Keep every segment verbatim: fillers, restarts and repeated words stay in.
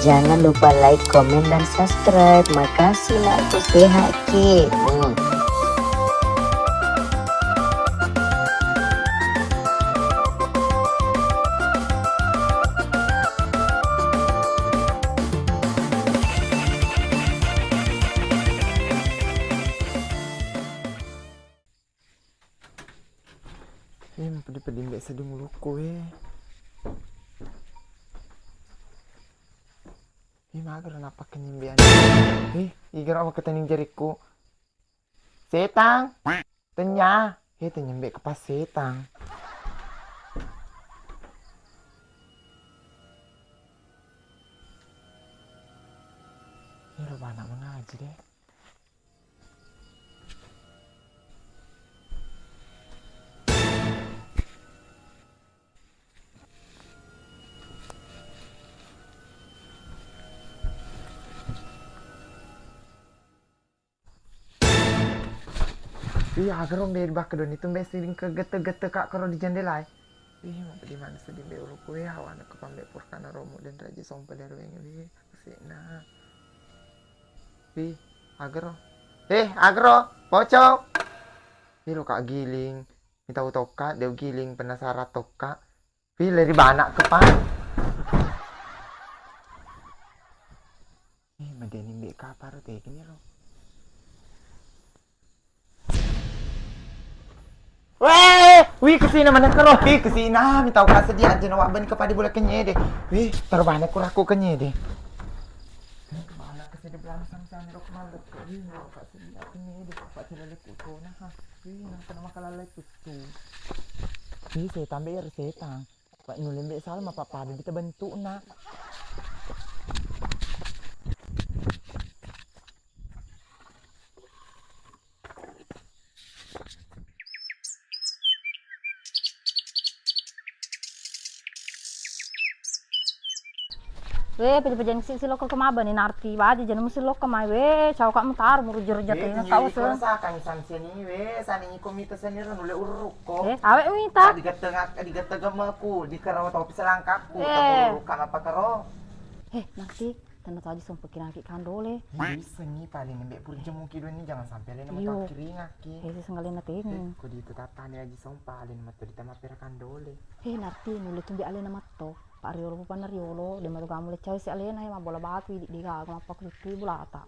Jangan lupa like, komen, dan subscribe. Makasih, nakku, sehat ki. Hmm. Eh, mapeddi-peddi mbe seddi mulukku, eh. Eh, magaro napakkenni mbe anu. Eh, igaro makketening jarikku. Setang. Tenya. Eh, tenya mbe kepas setang. Eh, ro bana mengaji deh. Iya, agaro mbe bakkedoni tu mbe siling ke gette-gette ka kero di jendela e. Ih, mau di mana sedih mbe uluku ya, awana kepambe purkana romo dan raja sompa dari wengi. Ih, kesina. Ih, agaro. Eh, agaro, pocong. Ih, lo ka giling. Mitau tokka, deu giling, penasaran tokka. Ih, leri bana kepa. Eh, madeni mbe kaparo tegini ro. Weh, wih kesina mana kero? Wih kesina, mitau ka sedih aja na wabben kepa di bola kenyede. Wih, terbana kuraku kenyede. Mana kesini belakang sama-sama ro kemana? Wih, mau ka sedih kenyede, pak celele kutona ha. Wih, nang kena makalale kutu. Wih, setan be setang. Pak nulle mbe Salma, pak pada dita bentukna. We, peja-peja si, silokko ke mabani, Narti. Baji jana musi lokko mai. We, cau ka mutaro, murujur-rujur. Eh, tengah kau se. Rasakan samseni, we, sani iko mita seni ro nulle urukko. Eh, awe mita. Digatteng, digatteng gemmeku, dikero topi selangkapku, eh. Uruk ka mapakaro. Eh, Narti, tenna to aji sompa kiringaki kandole. Ih, sengi paling mbe purja muki dua ni, jangan sampai alena mata kiringaki. Eh, senggalena tengeng. Eh, ko di itu tatane aji sompa alena mata di tama pera kandole. Eh, Narti, nulle tumbe alena matto. Pak riolo, papanna riolo, de matu gamu le cai si alena, eh, mabbola batu, idi de gaga, mappakutu bulata.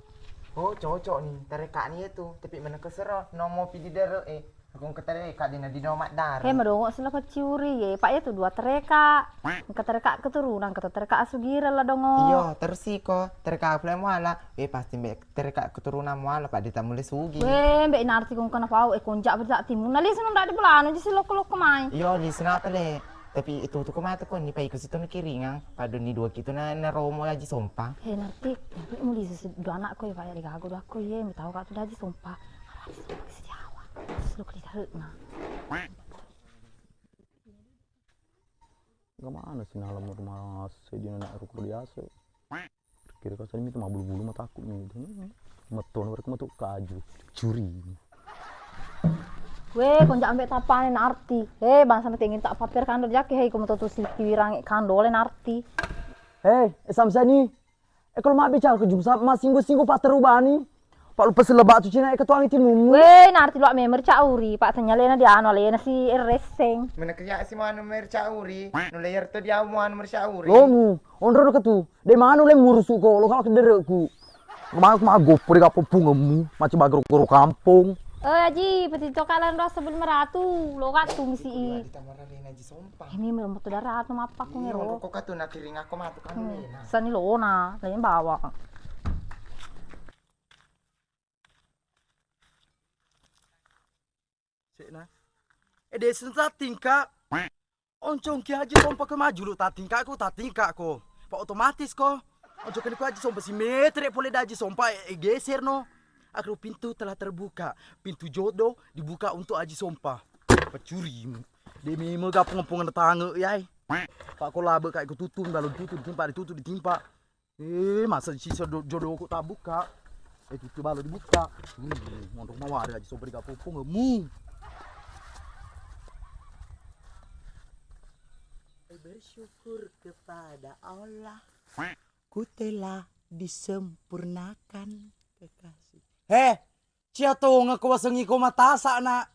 Oh, cocok ni, tarekani itu, tapi meneng kesero, nomo pi di dero, eh, aku engka tareka, dena di nomat daro. He, madongo sila paciuri, ye, Pak, ya tu dua tareka. Engka tareka keturunan, engka tareka asugireng la dongo. Iyo, terus iko, tareka aku le muala, eh, pasti mbe tareka keturunan muala, Pak, dita mulle sugi. We, mbe Narti kong kena pau, eh, konjak berita timun, na lisu nunda di bulana, ji si lokko-lokko mai. Iyo, lisu napa le? Tapi itu tu ko matu ko ni pai ko situ na kiringang, padoni dua kitu na, na romo aji sompa. He Narti, tapi muli sesi dua anakku ya, Pak, ya, digago dua ko ye, mi tau ka tu daji sompa. Awas, sesi Jawa. Terus lu ke digago na. Gak mana sih nalam rumah sedih anak rukuk di ase. Kira kasar mi tu mabulu-bulu mataku mi. Mettono mereka metu kaju. Curi. We, konjak ambe tapane Narti. He, bangsa na tengin tak paper kandol jaki, he, ko metu tu si tiwirangi kandole Narti. He, eh, Samsani. Eh, kalau mau bicara ke jumsa, masinggu-singgu paterubani. Pak lu pesen lebak tu cina, eh, ketuangi timumu. We, Narti luak memer cauri, Pak tanya lena di anu alena si Ereseng. Mana kerja si manu mer cauri? Nulayar tu dia manu mer cauri. Lomu, onro ke tu. De manu le murusu ko, lo kalau kedereku. Kemana aku magoppo de kapo pungemmu, macam bagro-gro kampung. Eh, Aji, peti to kalan rasa beli meratu, lo katu misi i. Di tamara lena ji sompa. Ini mau metu darat no mappaku. Iya, ngero. Kok katu na kiring aku matu kan. Hmm. Lena. Sani lona, lain bawa. Sekna. Eh, desa tatingka. Oncongki aji sompa ko maju lo tatingka ko, tatingka ko. Pak otomatis ko. Oncongki ko aji sompa si metere pole daji sompa, eh, geser no. Akhirnya pintu telah terbuka. Pintu jodoh dibuka untuk aji sompa. Pacurimu. De memo gapung-gapung na tange yai. Pak ko labe kai ko tutung, balon tutung ditimpa, ditutung ditimpa. Eh, masa sisa do-, jodohku tak buka. Eh, itu balo dibuka. Hmm, untuk mawari aja sobri gak popong mu. Bersyukur kepada Allah. Ku telah disempurnakan kekasih. He, cia tongeng ko wasengi ko matasa, Nak.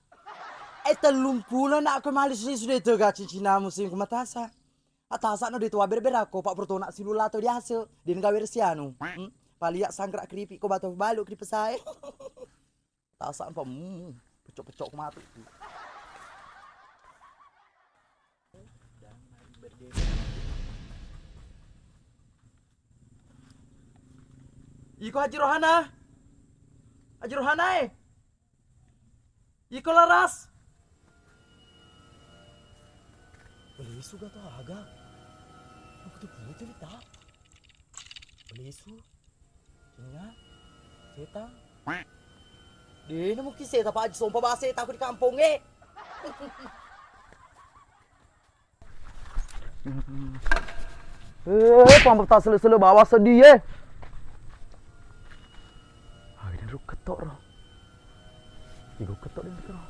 Eh, tellumpulo, Nak, ko mali sudah sudah tega cincinamu sing ko matasa. Atasa no de tua berbera ko, Pak Proto, Nak, silula to diase. Den gawe resi anu. Hmm? Palia sangkrak keripik ko bato balu keripik sae. Tasa apa? Hmm, pecok-pecok mati. Iko Haji Rohana. Haji Rohana, eh. Iko Laras. Belisu ga to aga? Aku tuh punya cerita. Belisu. Cennya, seta. De na mungkin seta, Pak Haji, sompa ba seta ku di kampong e. Eh, pampa ta sele-sele bawa sedih e. Ah, ini rukket tok, ro. Igo ketok deh, ketok.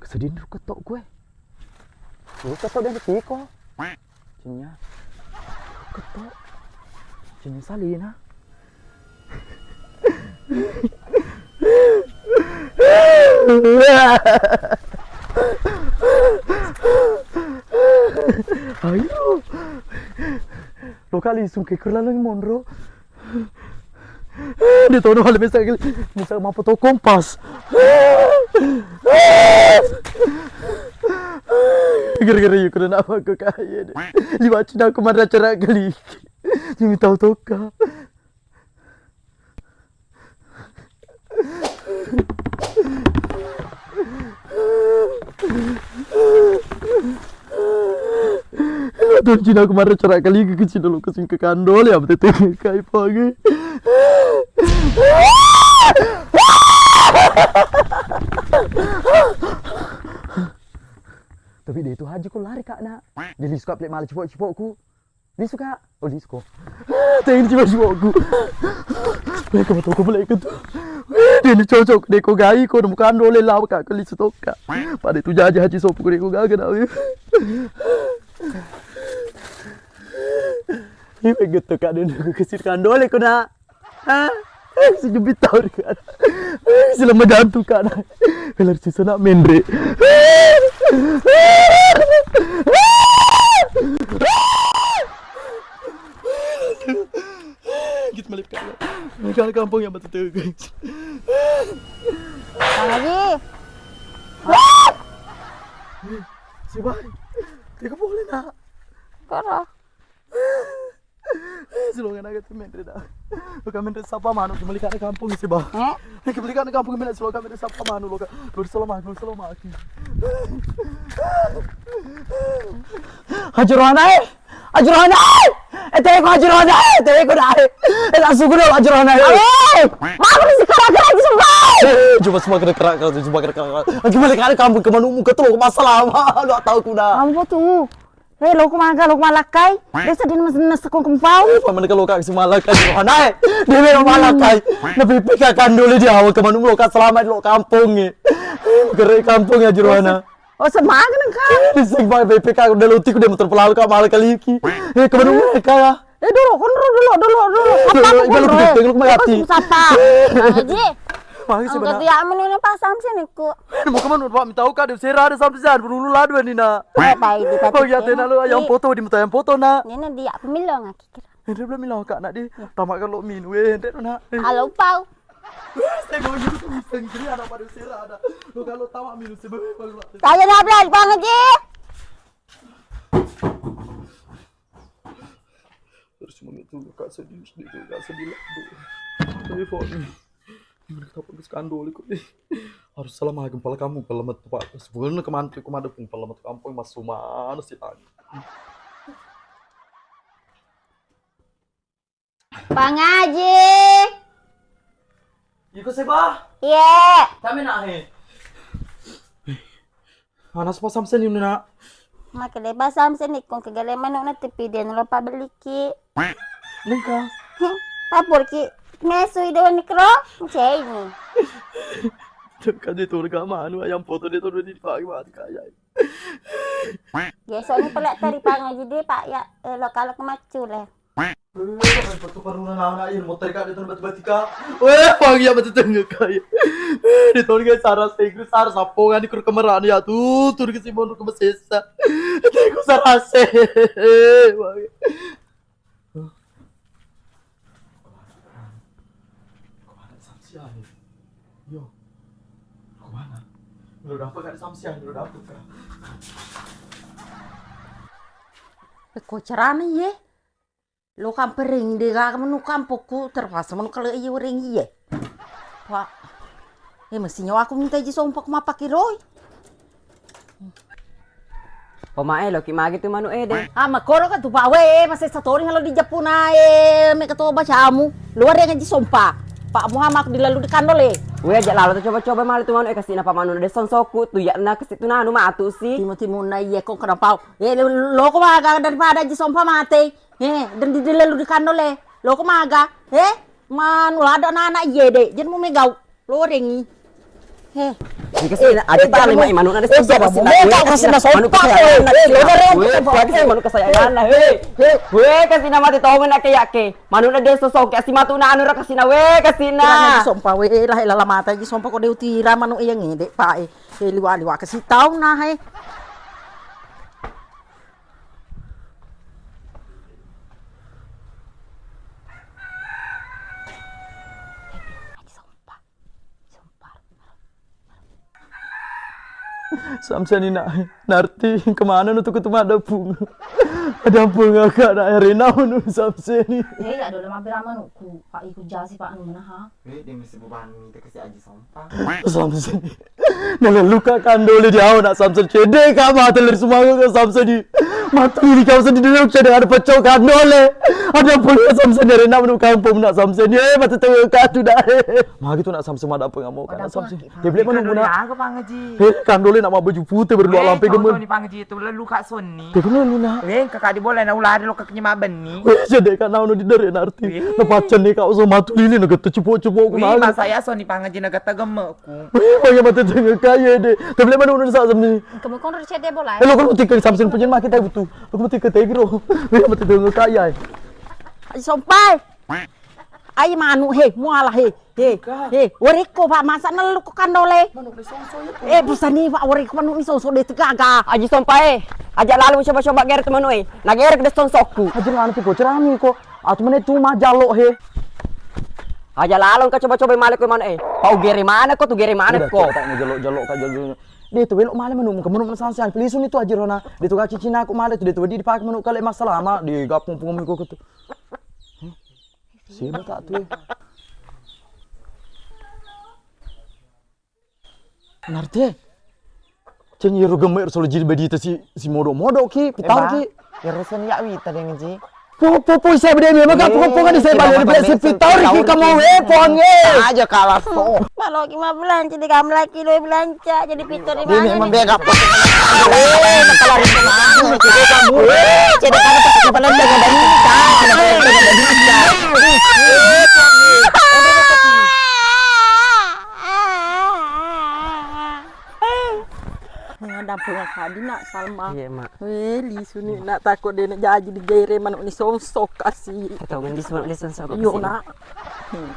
Kesedihan ro ketok gue. Gue ketok deh, tiko. Cinya. Ketok. Cinya Salina. Ayo. Lo kali sungke kurlalu monro. Dia tono hal mesa kali. Mesa mau foto kompas. Gara-gara yuk kena apa ke kaya deh. Liwat Cina aku marah cerak kali. Cumi tahu toka. Aduh, Cina aku marah cerak kali ke Cina lo kesing ke kandol ya, betul kai pagi. Tapi dia itu haji kok lari, Kak, nak. Jadi suka pelik malah cipok-cipokku. Lisu, Kak. Oh, lisu ko. Teng jiwa-jiwaku. Weh, kamu toko beli itu. Weh, dia ini cocok deh ko gai ko nemu kando le lawa, Kak, ke lisu toka. Pada itu jaja haji sopu ko deh ko gaga dah, weh. Ini gitu, Kak, dia nunggu kesir kando le ko, nak. Hah? Eh, sejubit tau ri kana. Eh, sila magantung kana. Welar sisana menre. Gitu malik kana. Kana kampung yang betul, guys. Lagi. Sibai. Tiga boleh, nak. Koro. Silongan aga tu menre dah. Bukan menre sapa manu, kembali ke kampung sih, bah. Eh? Eh, kembali ke kampung, menre silongan menre sapa manu, lo ka. Lo selamat, lo selamat. Haji Rohana, eh! Haji Rohana, eh! Eh, teko Haji Rohana, eh! Teko dah, eh! Eh, langsung kudu Haji Rohana, eh! Eh! Mau di sekarang lagi semua. Eh, coba semua kena kerak, coba kena kerak. Kembali ke kampung, ke manumu, ke telur, ke masalah, lo tahu kuda. Ambo tuh. Eh, lo ku maga, lo ku malakkai. Desa din mas nasa kong kempau. Eh, paman kalau kak si malakkai, Rohana, eh. Dia memang malakkai. Na pipi kakan dulu dia, awal kemanu lo kak selamat lo kampung, eh. Gerai kampung ya, Rohana. Oh, semangat nang kak. Bisa bae pipi kak udah luti ku dia motor pelalu kak malah kaliki. Eh, kemanu mereka ya? Eh, dulu, konro dulu, dulu, dulu. Apa aku ibalu konro, eh? Tengok mati. Apa sapa? Aji. Magi sebenarnya. Angkat dia menune pasang sini ku. Mau kemana, Pak? Minta uka di sera ada sampai sana, berulu ladu ini, nak. Eh, baik, di kaki. Oh, iya, tena lu ayam foto, di muta ayam foto, nak. Ini dia pemilong, kira. Ini belum bilang, Kak, nak, di tamat kalau minu, eh, ente, nak. Halo, Pau. Saya mau gitu, bisa gini, ada pada sera, ada. Lo kalau tamat minu, sebelum baru. Saya nabrak, Bang Haji. Terus mengitu, Kak, sedih, sedih, Kak, sedih lah. Telepon. Gimana kita putus kandol ikut deh. Harus salah mah gempal kamu, pelemet, Pak. Sebelumnya kemana tuh, kemana pun pelemet kampung, masuk mana sih tadi? Bang Haji. Iko seba? Iye. Kami nak he. Anas pasam seni nak. Make le pasam seni kong kegale manuk na tipi den lo pabeliki. Nengka. Heh, papur ki. Mesui do nikro. Cei ni. Kan de' tona ga manu, ayam potong de' tona dipake mati kaya. Gesoni pale' tari pangaji de', Pak, ya, eh, lo kalau ke macule. Weh, potong peruna nana, iya, motor ka de' tona batu-batu ka. Weh, bang, ya, batu tengah kaya. De' tona ga sara segre, sara sapongan di kur kemerana ya, tuh, tur ke si monro ke mesesa. Tengok sara se. Bang. Kemana Samsiani? Yo. Kemana? Lo dapet kan Samsiani, lo dapet kan? Ko carana iye. Lo kampereng de' gaga manu kampokku, terpaksa manu kalau iye oreng iye. Pak. Eh, mesti nyawa aku minta ji sompa ku mappakiroi. Pamae, loki magi tu manu ede. Ah, makkoro ka tu, Pak. We, masessa tori ngalo di Japuna, eh, me keto bacamu. Luar ya ngaji sompa. Pak Muhammad di lalu di kandole. We, aja lalo tu coba-coba malu tu manu, eh, kasih napa manu de' songsoku tu ya na kasih tu nanu matu si. Timu-timu na iye ko kenapa? Eh, lo-, loko maga daripada ji sompa mate. Eh, dan di, di lalu di kandole. Loko maga. Eh, manu lada anak-anak iye de'. Jadi mau megau. Lorengi. He. Ini kasih na, aja tali mai manu na de' songsoku kasih na. Mega kasih na sompa. Eh, lo loreng. We, kasih manu kesayangan na. He. He. We, kasih na mati tau mena ke ya ke. Manu na de' songsoku kasih matu na anu ra kasih na. We, kasih na. Sompa we lah, lala mata ji sompa ko de' utira manu iya ngede, Pak, eh. He, liwa-liwa kasih tau na, he. Samseni na, Narti, kemana nu tuku tu madapung? Madapung aga na arena nu Samseni. Eh, ya dole mabbera manukku, Pak, iku jasi Pak Nuna, ha. Eh, dia mesti beban minta kasih Aji Sompa. Samseni. Nalelluka kandole di awa na Samseni. Cedde ka mata ler sumango ka Samseni. Matu ini kau sedih dulu, cedde ada pecah kandole. Ada pun Samseni arena menu kampung na Samseni. Eh, mata tengah katu dah. Magi tu na Samseni madapung amo ka na Samseni. Dia beli mana guna? Aga Pangaji. Eh, kandole na baju putih berdua lampe gemen. Ni Pangaji tu lalu Kak Sonni. Dia kena lu na. Eh, kakak di bola na ulari lo kaknya mabenni. Weh, jadi Kak Naono di dare Narti. Weh. Na pacan ni Kak Usman matu lili na getta cepok-cepok ku. Weh, masa ya Sonni Pangaji na getta gemmeku. Weh, bagi mata tengah kaya de. Tapi mana udah sa Samseni. Kamu kon cedde bola. Eh, lo kon mutika Samseni punya maki tai butuh. Lo kon mutika tai gro. Weh, mata tengah kaya. Aji Sompai. Ai manu he, muala he. He, he, warekko Pak, masa nellu ko kandole? Eh, busani Pak, warekko manu ni soso de' tu gaga. Aji Sompa e, aja lalo coba-coba gere tu manu e. Na gere de' songsoku. Aja lalo tu ko cerami ko. Atu mene tu majallo he. Aja lalo engka coba-coba male ko manu e. Pau gere mana ko tu gere mana ko. Tak majallo-jallo ka jallo. De' tu welok male manu, manu Samseni. Pelisu ni tu aja rona. De' tu gaci Cina ko male tu de' tu wedi dipake manu kale masalama. De' gapung pungmi ko tu. Siba tak tu. Narti. Ceng iro gemme solo jidi badita si, si modo-modo ki, pitau ki. Iro seni ya wita deng ji. Po po po saya bede memang kan po po kan saya balik balik si pitau ki kamu we ponge. Aja kalah so. Maloki mabbelanca de' gamelaki lo belanca. Jadi pintu di mana? Ini memang beda. Eh, masalah itu mana? Jadi kamu, eh, jadi kamu pasti kepala jaga balita. Ngadang pengen kadi nak Salma. Iya, Mak. Weh, lisu ni nak takut dia nak jaji di gere manuk ni songsok kasih. Atau ngendi semua dia songsok. Yo nak. Hmm.